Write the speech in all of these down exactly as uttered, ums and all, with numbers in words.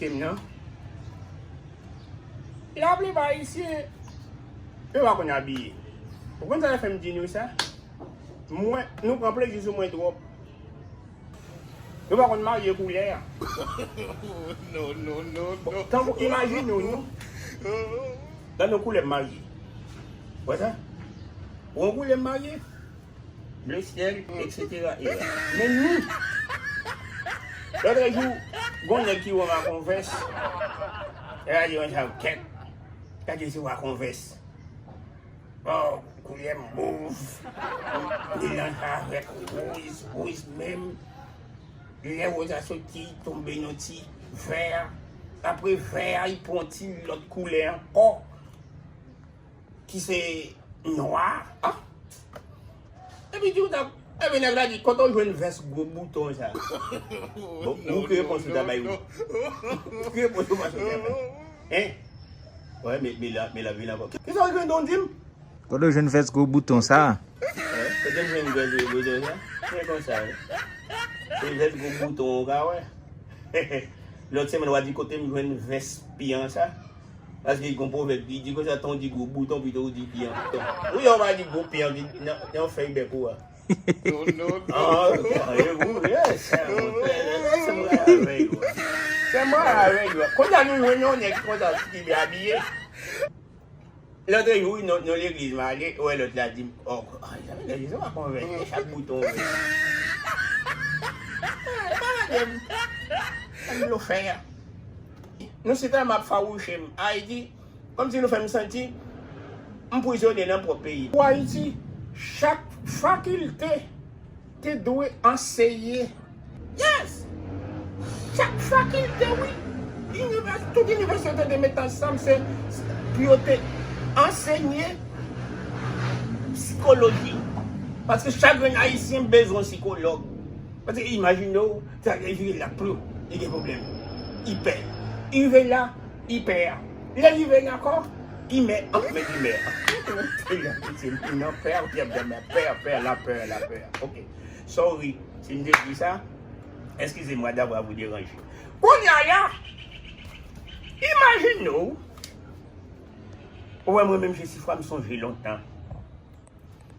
M nan. Laplipa Ayisyen, yo pa konn abiye. Ou konn sa k fè m di nou sa? Mwen, nou pran plezi sou mwen twòp. Nou pa konn marye koulè a. Non, non, non, non. Tankou imajine w, non? Gade yon koulè m marye. Wè sa? Yon koulè m marye. Ble syèl, et cetera. Men nou, lòt jou, gon nèg ki wè m ak yon vès. Lè a di yon sa kèt. Gade se w ak yon vès. Oh, koulè mov. Melanje avèk woz, woz menm. Lè woz la soti, tonbe nan ti vè. Apre vè a, li pran ti lòt koulè ankò. Ki se nwa. Ah! Epi di w ta, epi nèg la di, kote w jwenn vès gwo bouton sa? Bon, ou ki repons ou ta bay wi. Ou ki repons ou pa sot la bay. Hein? Wè, men, men la, men la vin ankò. Kisa w jwenn don di m? Kote w jwenn vès gwo bouton sa? Hein? Kote m jwenn vès gwo bouton sa? Se konsa wi. Se vès gwo bouton ou ka wè. Lòt semèn w a di kote m jwenn vès pyan sa. Paske gon pwovèb ki di konsa, tan w di gwo bouton pito w di pyan. Ou yo pa di gwo pyan ki nan, nan fèy bèk ou a. Non, non, non. Ah, ok, e gwo, yes. Se mwen avè yo. Se mwen avè yo. Konsa nou jwenn yon nèg konsa ki byen abiye. Lòt jou, nan, nan legliz m ale, wè lòt la di m, oh, ah, legliz ou pa konvèti, chak bouton ou vè. Gade m. Sa m blofè a. Nou se tan m ap fawouche m. Ayiti, kòmsi nou fè m santi m prizonye nan pwòp peyi m. Pou Ayiti, chak fakilte te dwe anseye. Yes! Chak fakilte, wi. Inivès-, tout inivèsite te met ansanm, se, se pou yo te ansenye sikoloji. Paske chak grenn Ayisyen bezwen sikològ. Paske imajine w, sa vire la pou li gen pwoblèm. Li pè. Li rive la, li pè a. Lè li rive la ankò, li mè. An, men li mè. Nan pè, pè, pè, la pè, la pè. Ok. Sorry, si m te di sa, excusez-moi d'avoir vous dérangé. Kounye a la, imajine w, ou wè mwen menm Jesifwa m sonje lontan.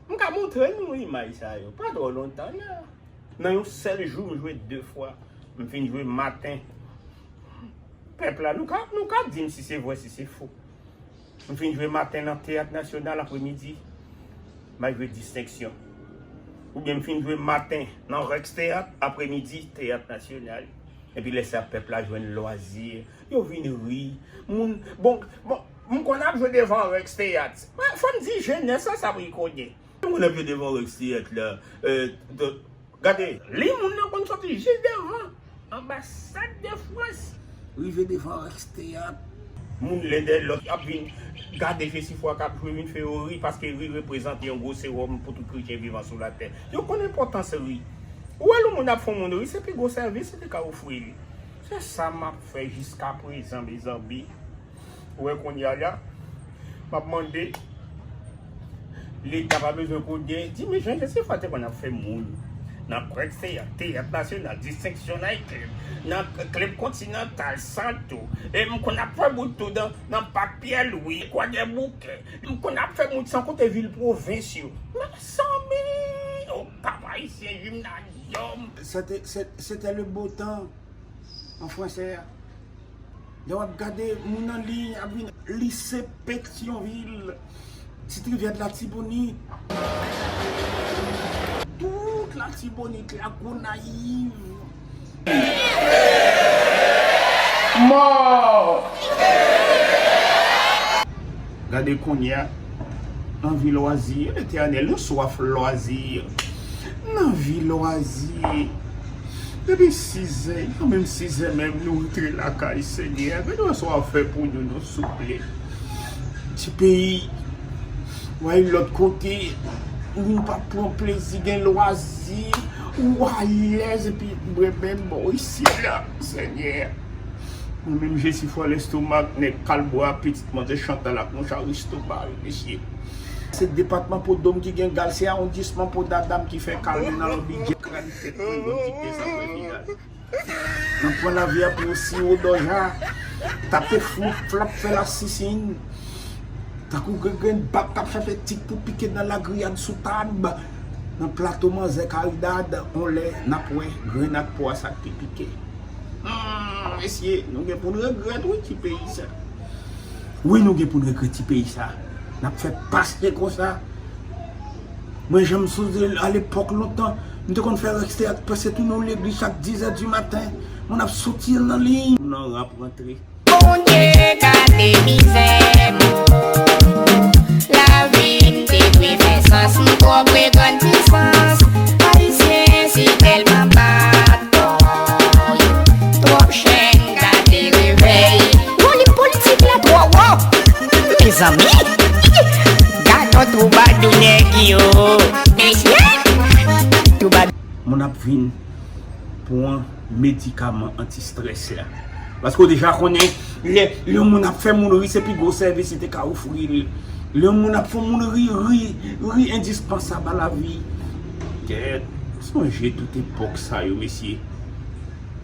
M ka montre nou imaj sa yo, pa twò lontan la. Nan yon sèl jou, m jwe de fwa. M fin jwe maten. Pèp la, nou ka, nou ka di m si se vre, si se fo. M fin jwe maten nan Teyat Nasyonal, apremidi, m al jwe Distenksyon. Oubyen m fin jwe maten nan Rex Teyat, apremidi, Teyat Nasyonal. Epi lè sa, pèp la jwenn lwazi, yo vin ri. Moun, bon, bon, m konn ap jwe devan Rex Teyat. Fò m di jenès la sa pou l konnen. M konn ap jwe devan Rex Teyat la. Gade, li moun nan konn soti jis devan Anbasad de Frans, rive devan Rex Teyat. Moun len dèyè lòt ap vin gade Jesifwa k ap jwe, vin fè yo ri, paske ri reprezante yon gwo sewòm pou tout kretyen vivan sou latè. Yo konn enpòtans ri. Ou wè lè moun ap fè yon moun ri, se pi gwo sèvis li ka ofri li. Se sa m ap fè jiskaprezan, mezanmi. Ou wè kounye a la, m ap mande, Leta pa bezwen konnen. Di m jan Jesifwa te konn ap fè moun nan Kwèk Seyans, Teyat Nasyonal, Distenksyon Night Club, nan Klèb Kontinantal, Santo. E m konn ap fè bout tou nan, nan Pak Pyè Lwi, Kwadèboukè. M konn ap fè bout san konte vil pwovens yo. Mezanmi, o Kap Ayisyen, Jimnazyòm. C'était, c'est, c'était le beau temps. An fransè a. Lè w ap gade moun an liy ap vin Lise Petyonvil, Ti Rivyè de Latibonit. Tout Latibonit, Lagonayiv. Mò! Gade kounye a. Anvi lwazi, Letènèl, nou swaf lwazi. N anvi lwazi. Depi sizè, kanmenm sizè menm, nou rantre lakay, Senyè. Gade sa w ap fè pou nou, non, souple. Ti peyi, w al lòt kote, nou pa pran plezi, gen lwazi, ou alèz, epi mwen menm, bò, isi la, Senyè. Mwen menm, Jesifwa Lestomak, nèg Kalbwa, pitit manzè Chantal ak Monchari Stobal, mesye. Se depatman Pwodòm ki gen gal, se awondisman Pòdadam ki fè kal, men nan lòt bidjè, kràn tèt mwen, bon, dikte sa, mwen final. Nan pran lavi a pou yon siwo dòja. Tape flou flap fè lasisin. Tankou grenn grenn bab k ap chache tik pou pike nan lagriyad sou tab. Nan plato manzè Karidad, on lè n ap wè grenn ak pwa sa k pi pike. Hmm, mesye, nou gen pou n regrèt wi ti peyi sa. Wi, nou gen pou n regrèt ti peyi sa. N ap fè pase konsa. Mwen, jan m sonje alepòk lontan, m te konn fè rèste ak pase tounen yon legliz chak dizè di maten. Moun ap soti nan liy. Moun nan rap rantre. Bondye gade mizè m. Lavi m te dwe fè sans, m twò pre grann pisans. Ayisyen si tèlman bat kò yo. Twòp chèn gade revèy. Wolim politik la twò wo. Mezanmi. Gadon twoubadou nèg yo. Mesye. Twoubadou. Moun ap vin pran medikaman antistrès la. Paske w deja konnen, lè, lè yon moun ap fè moun ri, se pi gwo sèvis li te ka ofri l. Lè yon moun ap fè moun ri, ri, ri endispansab a lavi. Kèt, sonje tout epòk sa yo, mesye.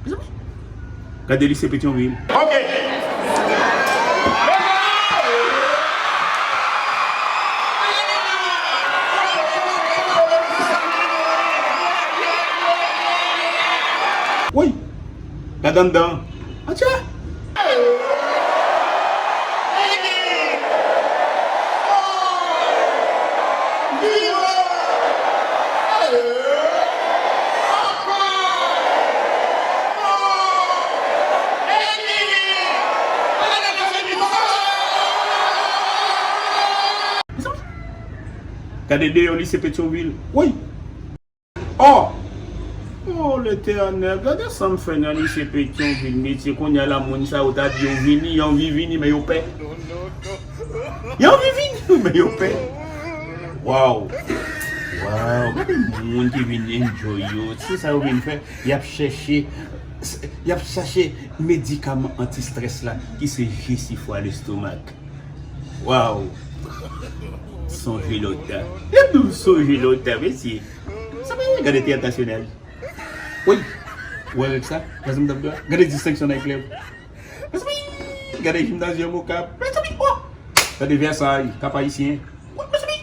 Mezanmi, gade lise Petyonvil. Ok. Woy! Gad anndan. Atchè! Gade deyò lise Petyonvil. Woy! Oh! Oh, Letènèl, gade sa m fè nan lise Petyonvil, mesye, kounye a la, moun sa yo ta di yo vini, yo anvi vini, men yo pè. Yo anvi vini, men yo pè. Waw. Waw, gade moun ki vin enjoy yo. Se sa yo vin fè, y ap chèche, y ap chache medikaman antistrès la, ki se Jesifwa lestomak. Waw. Sonje lontan. Lè nou sonje lontan, mesye. Sa pa gade teyat nasyonal. Woy. Ou wè règ sa? Wè sa m t ap di a? Gade distenksyon nan klèb. Mezanmi. Gade jimnazyòm Okap. Mezanmi, oh. Gade Vèsay, Kap Ayisyen. Woy, mezanmi.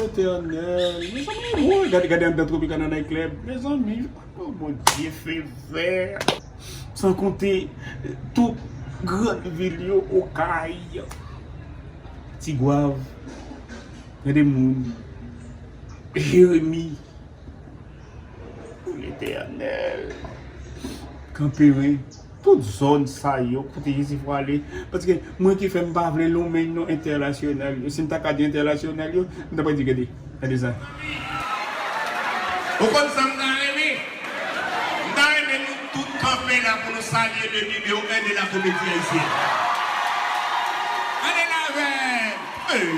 Letènèl, mezanmi, woy, gade, gade anndan Tropicana nan klèb. Mezanmi, oh, Bondye fevè. San konte tout grann vil yo, Okay, Tigwav, gade moun, Jeremi, Letènèl, Kanperen, tout zòn sa yo, kote Jezi fò ale. Paske mwen ki fè m pa vle lonmen non entènasyonal yo. Si m ta ka di entènasyonal yo, m ta pral di, gade, gade sa. Ou konn sa m ta renmen? M ta renmen nou tout kanpe la pou nou salye le nimewo en de la komedi ayisyèn. Ann ale avè m. Eh.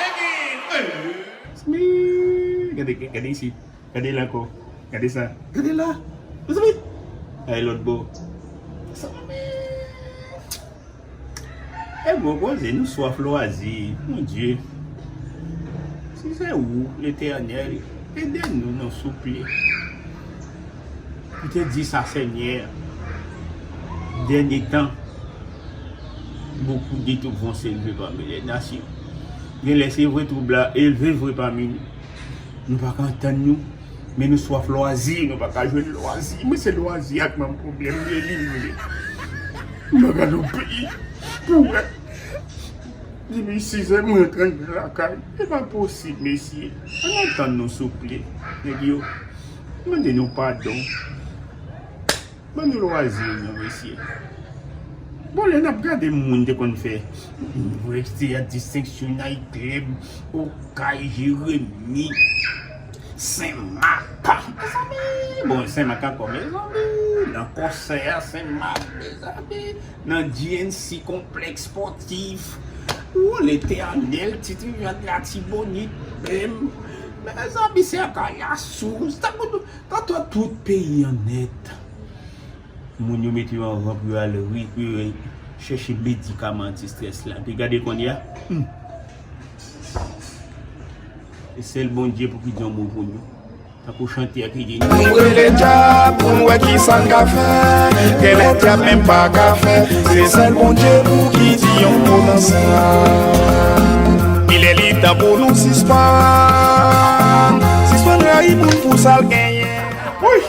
Ebyen, eh. Gade, gade isit. Gade la ankò. Gade sa. Gade la. Mezanmi. Ay lòt bò. Mezanmi. E bon koze, nou swaf lwazi, Bondye. Si se ou, Letènèl, ede nou non, souple. Ou te di sa, Senyè, dènye tan, beaucoup de troubles vont s'élever parmi les nations. Genlè se vre twoub la elve vre pami nou. Nou pa ka antann nou. Men nou swaf lwazi, nou pa ka jwenn lwazi. Mwen se lwazi ak manm pwoblèm li ye, li m vle. M pa gade yon peyi pou wè. Depi sizè mwen rantre anndan lakay. E pa posib, mesye. Ann antann nou, souple. Nèg yo, mande nou padon. Ban nou lwazi nou, mesye. Bon, lè n ap gade moun te konn fè rèste a distenksyon, Night Club, Okay, Jeremi, Senmak. Mezanmi, bon, Senmak ankò, mezanmi, nan konsè a, Senmak, mezanmi, nan G N C konplèks spòtif. O Letènèl, Ti Triyad, Latibonit menm. Mezanmi, se Akayasou. Sa pou nou, nan tout, tout peyi an nèt. Moun yo mete yo an ran pou yo al ri, pou yo chèche medikaman antistrès la. Epi gade kounye a. Hmm. E sèl Bondye pou ki di yon mo pou nou. Tankou chantè ki di, nou rele dyab pou n wè kisa n ka fè. Genlè dyab menm pa ka fè. Se sèl Bondye pou ki di yon mo nan sa. Li lè li tan pou nou sispann. Sispann rayi moun pou sa l genyen. Woy!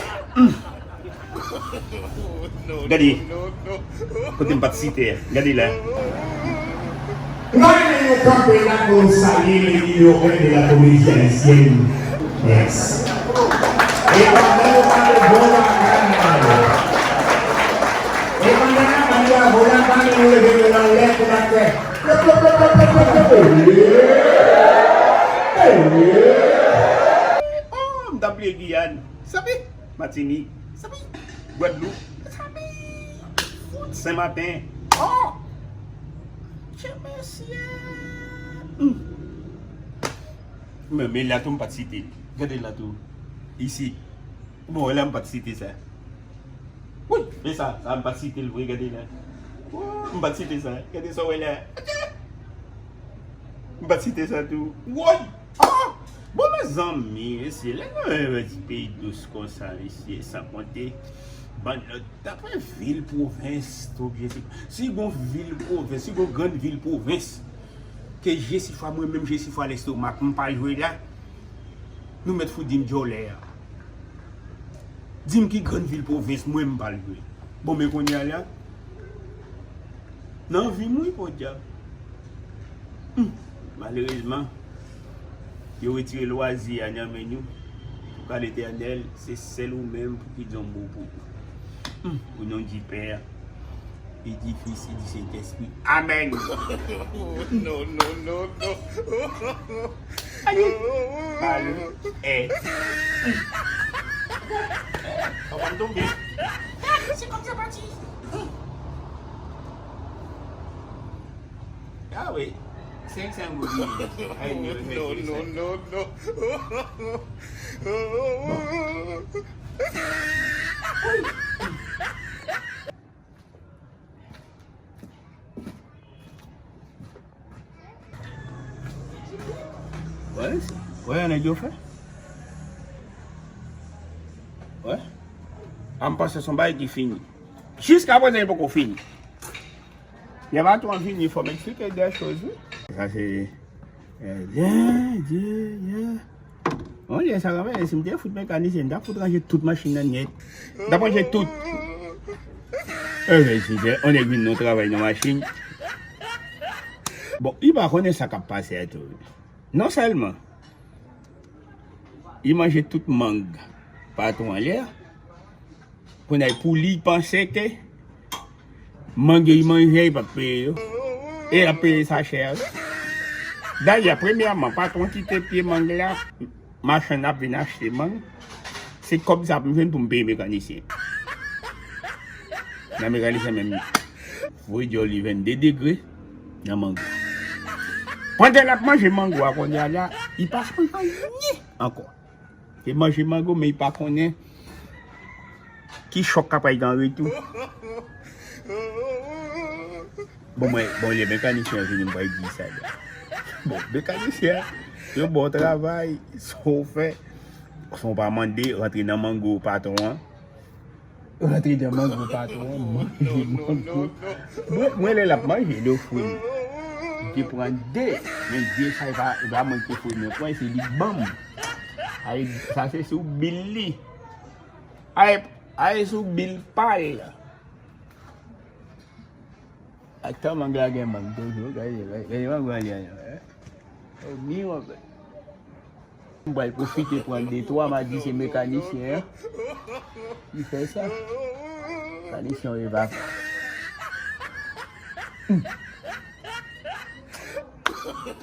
Gade. Kote m pa t site a. Gade la. Nou renmen nou kanpe la pou nou salye le nimewo en de la komedi ayisyèn. Yes. E pandan nou pale bon bagay, e pandan n ap pale bon bagay, nou leve men n anlè pou n ap fè. Oh, m t ap bliye Giyàn. Sabi? Matinik. Sabi? Gwadloup. Sabi? Fout Senmaten. Oh! Dye mesye! Hmm. Men, men la tou m pa t site l. Gade la tou. Isi. Bon, la m pa t site sa. Wi, men sa, sa m pa t site l vre, gade la. Woo, m pa t site sa. Gade sa w wè la. M pa t site sa tou. Woy! Ah! Bon, mezanmi, mesye, lè nou menm di peyi dous konsa, mesye, san konte bann lòt, dapre vil, pwovens, twòp Jesifwa. Si gon vil pwovens, si gon grann vil pwovens, ke Jesifwa, mwen menm Jesifwa Lestomak, m pa jwe la, nou mèt fout di m djòlè a. Di m ki grann vil pwovens mwen m pral jwe. Bon, men kounye a la, nan vi m, wi, podyab. Hmm, malerezman, yo retire lwazi a nan men nou. Pou ka Letènèl, se sèl ou menm pou ki di yon mo pou nou. Hmm, o non di Pè, e di Fis, e di Sentespri. Amèn. Non, non, non, non. Ayi. Alo. Eh. Kòman m tonbe? Se kòm sa pati. Ah wi. Senk san goud. Ay, non, non, non, non. Wè, wè, nèg yo fè. Wè. A m panse se yon bagay ki fini. Jiska prezan, li poko fini. Lè patwon an vini, fò m eksplike de choz, wi. Sa se, eh, yeah, yeah, yeah. Bon, lè sa kanmenm, si m te fout mekanisyen, m t ap fout ranje tout machin nan nèt. M t ap ranje tout. Enben, si te, on nèg vin nan travay nan machin. Bon, li pa konnen sa k ap pase a tou. Non sèlman, li manje tout mang patwon an lè a. Kounye a, pou li, li panse ke mang yo li manje a, li p ap peye yo. E l ap peye sa chè, wi. Dayè, premyèman, patwon kite pye mang la, machann ap vin achte mang. Se kòb sa pou m jwenn pou m peye mekanisyen. Nan mekanisyen menm, voye djòl li vennde degre nan mango. Pandan l ap manje mango a kounye a la, li pa sonje anyen ankò. Li manje mango, men li pa konnen ki chòk k ap pral gen an retou. Bon, mwen, bon, lè mekanisyen an vini, m pral di sa la. Bon, mekanisyen, yo ba w travay, sa w fè, sa w pa mande, rantre nan mango patwon an. Rantre nan mango patwon an, manje mango. Mwen, mwen lè l ap manje de fwi m, m te pran de, men de sa, e pa, e pa mwen ki te fwi m, mwen pran, se li k ban m. Ay, sa se sou bil li. Ay, ay sou bil pa l. Ak tan mang la gen mang toujou, gade, gade, gade mang lan li an, eh. O mi, mon pè. M pral pwofite pran de twa, m a di se mekanisyen an ki fè sa. Mekanisyen yo pa fè.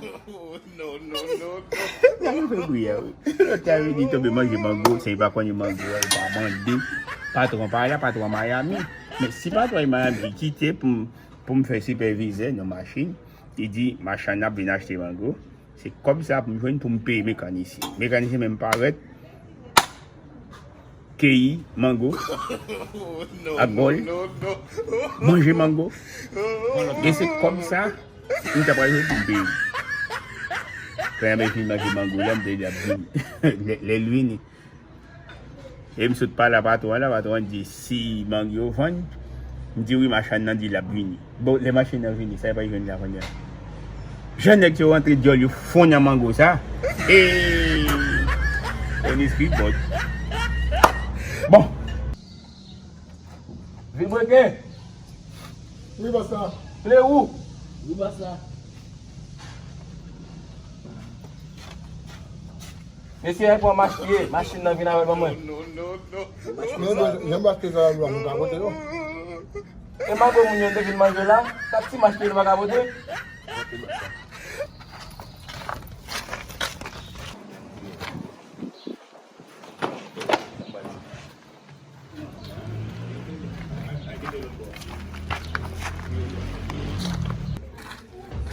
Non, non, non, non. Nan nou fè bri a, wi. Lòt la vini tonbe manje mango, se li pa konnen mango a, li pa mande. Patwon pa la, patwon Miami. Men si patwon Miami kite pou m, pou m fè sipèvizè nan machin, li di, machann ap vin achte mango. Se kòb sa pou m jwenn pou m peye mekanisyen. Mekanisyen menm parèt, keyi mango ak bòl, manje mango. Gen se kòb sa, m ta pral jwenn pou m peye. Premye fin manje mango la, m te di ap vini. Lè, lè l vini, E m sot pale a patwon an la, patwon an di si mang yo vann. M di wi, machann nan di l ap vini. Bon, lè machann nan vini, sa e pa jwenn la kounye a. Jan nèg yo rantre dyòl yo fon nan mango sa. Eee! On espri bòt. Bon. Vilbreke. Wi, bòs la. Ple ou? Wi, bòs la. Mesye, pran mach-, ye, machin nan vin avè l ban mwen. Men, men, jan m achte sa la, nou ka pote yo. E mango moun yo te vin manje la, sa ti mach li pa ka pote.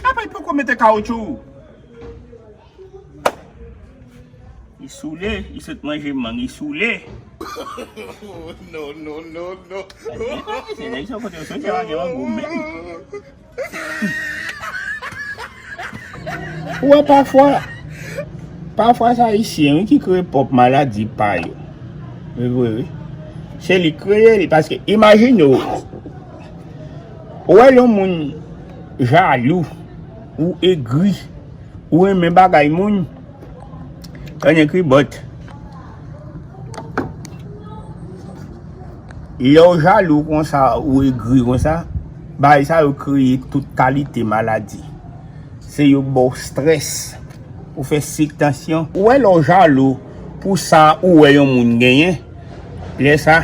Apa li poko mete kawotchou? Li soule, li sot manje mang, li soule. Non, non, non, non. Nèg sa kote yo soti, pa gen mango menm. Ou wè, pafwa, pafwa se Ayisyen, wi, ki kreye pwòp maladi pa yo. Wi, wi, wi. Se li k kreye li, paske imajine w, ou wè yon moun jalou, ou egri, ou renmen bagay moun, tann enkri bòt. Lè w jalou konsa, ou egri konsa, bagay sa yo kreye tout kalite maladi. Se yo ba w strès, ou fè sik, tansyon. Ou wè lè w jalou pou sa ou wè yon moun genyen, lè sa,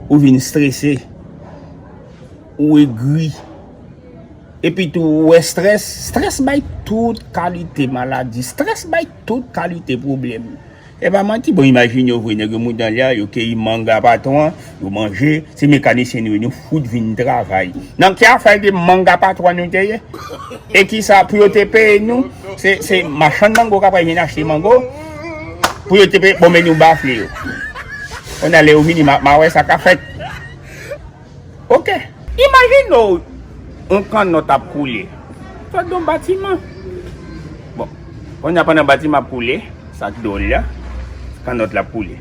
ou vin strese, ou egri. Epi tou, ou wè strès, strès bay tout kalite maladi, strès bay tout kalite pwoblèm. E pa manti, bon, imajine w vre, nèg yo moute anlè a, yo keyi manga patwon an, yo manje, se mekanisyen nou ye, nou fout vin travay. Nan ki afè de manga patwon nou te ye? E kisa pou yo te peye nou? Se, se machann mango k ap vin achte mango pou yo te peye, bon, men nou bafle yo. Kounye a lè yo vini, m a, m a wè sa k ap fèt. Ok. Imajine w, yon kannòt ap koule. Sòt nan yon batiman. Bon. Kounye a pandan batiman ap koule, sa k dwòl la, kannòt la ap koule.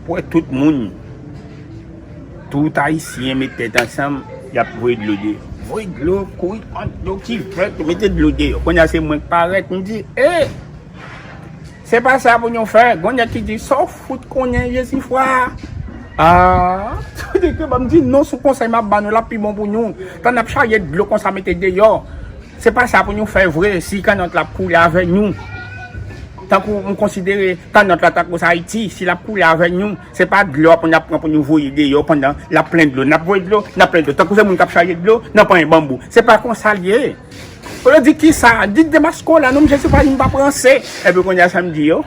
Pou wè tout moun, tout Ayisyen met tèt ansanm, y ap voye dlo deyò. Voye dlo, kouri pran dlo, kivèt, mete dlo deyò. Kounye a se mwen k parèt, m di, e! Se pa sa pou nou fè. Gon nèg ki di, sa w fout konnen Jesifwa? Ah, tande ke ban m di non sou konsèy m ap ba nou, l ap pi bon pou nou. Tan n ap chaje dlo konsa mete deyò. Se pa sa pou nou fè vre, si kannòt la ap koule avè nou. Tankou m konsidere kannòt la tankou sa Ayiti, si l ap koule avè nou, se pa dlo a pou n ap pran pou nou voye deyò pandan l ap plen dlo. N ap voye dlo, n ap plen dlo. Tankou se moun k ap chaje dlo nan panyen banbou. Se pa konsa l ye. Yo di kisa? Di demaske w la, non, m Jezi pa di m p ap ranse. Epi kounye a sa m di yo?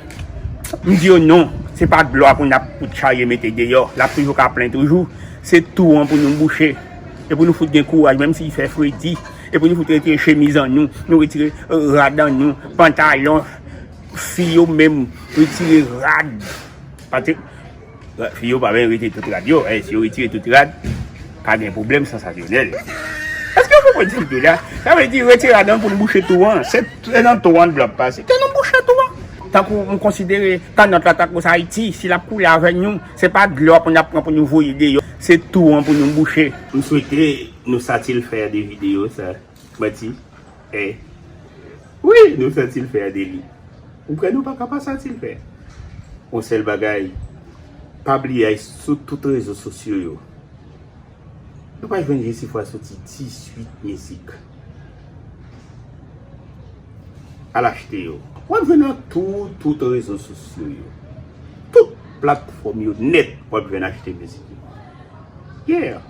M di yo non, se pa dlo a pou n ap fout chaje mete deyò. L ap toujou ka plen toujou. Se twou an pou nou bouche. E pou nou fout gen kouraj, menm si fè fredi. E pou nou fout retire chemiz an nou, nou retire, euh, rad an nou, pantalon, fi yo menm, retire rad. Paske Fi yo pa vle retire tout rad yo. Eh, si yo retire tout rad, ka gen pwoblèm sansasyonèl. Èske w konprann sa m di w la? Sa vle di retire rad lan pou n bouche twou an. Se, se nan twou an dlo ap pase. Ke nou bouche twou an. Tankou m konsidere kannòt la tankou sa Ayiti, si l ap koule avè nou, se pa dlo a pou n ap pran pou nou voye deyò. Se twou an pou nou bouche. M swete nou satisfè de videyo sa. Manti. Eh. Wi, nou satisfè de li. Ou kwè nou pa ka pa satisfè? Yon sèl bagay, pa bliye al sou tout rezo sosyo yo. Nou pa jwenn Jesifwa soti dizuit mizik. Al achte yo. W ap jwenn nan tout, tout rezo sosyo yo. Tout platfòm yo nèt, w ap jwenn achte mizik yo. Yeah.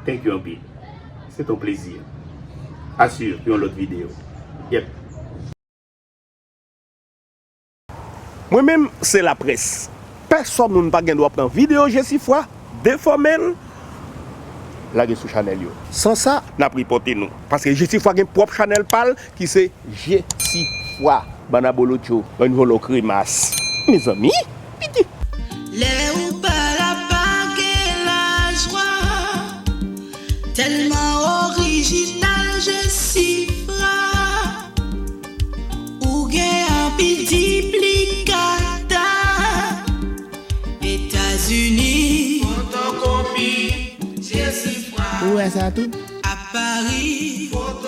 Thank you anpil. Se t on plezi. A swiv pou yon lòt videyo. Yep. Mwen menm, se laprès. Pèsòn moun pa gen dwa pran videyo Jesifwa, defòme l, lage sou chanèl yo. San sa, n ap ripòte nou. Paske Jesifwa gen pwòp chanèl pa l ki se Jesifwa. Bann abolotcho, bann vòlò kremas. Mezanmi, piti. Lè ou pa la pa gen lajwa, tèlman orijinal Jesifwa. Ou gen anpil diplikata. sa tou. A Paris.